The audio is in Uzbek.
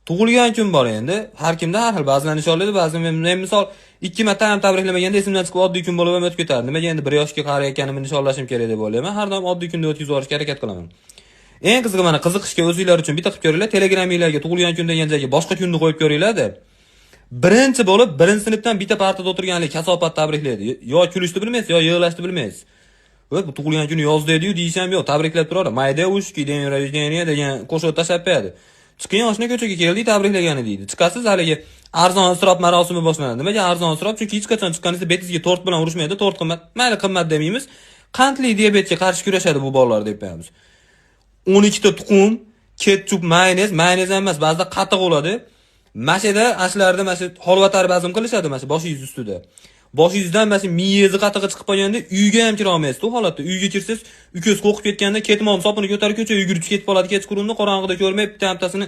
Tug'ilgan kun bor endi. Har kimda har xil, ba'zilar nishonlaydi, ba'zilar men misol ikki marta ham tabriklamaganda esimdan chiqib oddiy kun bo'lib ham o'tib ketadi. Nimaga endi 1 yoshga qarayotganimni nishonlashim kerak deb o'ylayman. Har doim oddiy kunda o'tkazib yuborishga harakat qilaman. Eng qizig'i, mana, qiziqishga o'zinglar uchun bitta qilib ko'ringlar. Telegraminglarga tug'ilgan kun degan joyga boshqa kunni qo'yib ko'ringlar-da. Birinchi bo'lib birinchi sinfdan bitta partada o'tirganlik kasofat tabriklaydi. Yo kulishni bilmaysiz, yo yig'lashni bilmaysiz. "Voy, bu tug'ilgan kuni yozda edi-yu" deyish ham yo'q, tabriklab turadi. "Mayda ушки, день рождения" degan qo'shiq tashlab qo'yadi. "Chiqing, oshna, ko'chaga keldik tabriklagani" deydi. Chiqasiz, haligi arzon isrof marosimi boshlanadi. Nimaga arzon isrof? Chunki hech qachon chiqqaningizda betingizga tort bilan urishmaydi. Tort qimmat, mayli, qimmat demaymiz. Qandli diabetga qarshi kurashadi bu bolalar deb qo'yamiz. 12 ta tuxum, ketchup, mayonez, mayonez ham emas, ba'zida qatiq bo'ladi. Mana shu yerda ashlarda mana shu holvatar bazm qilishadi mana shu boshingiz ustida. Boshingizdan mana shu miyangizni qatig'i chiqib qolganda uyga ham kira olmaysiz u holatda. Uyga kirsangiz, ukangiz qo'rqib ketganda ketmon sopini ko'tarib ko'chaga yugurib ketib qoladi kechqurunni, qorong'ida ko'rmay bitta bittasini.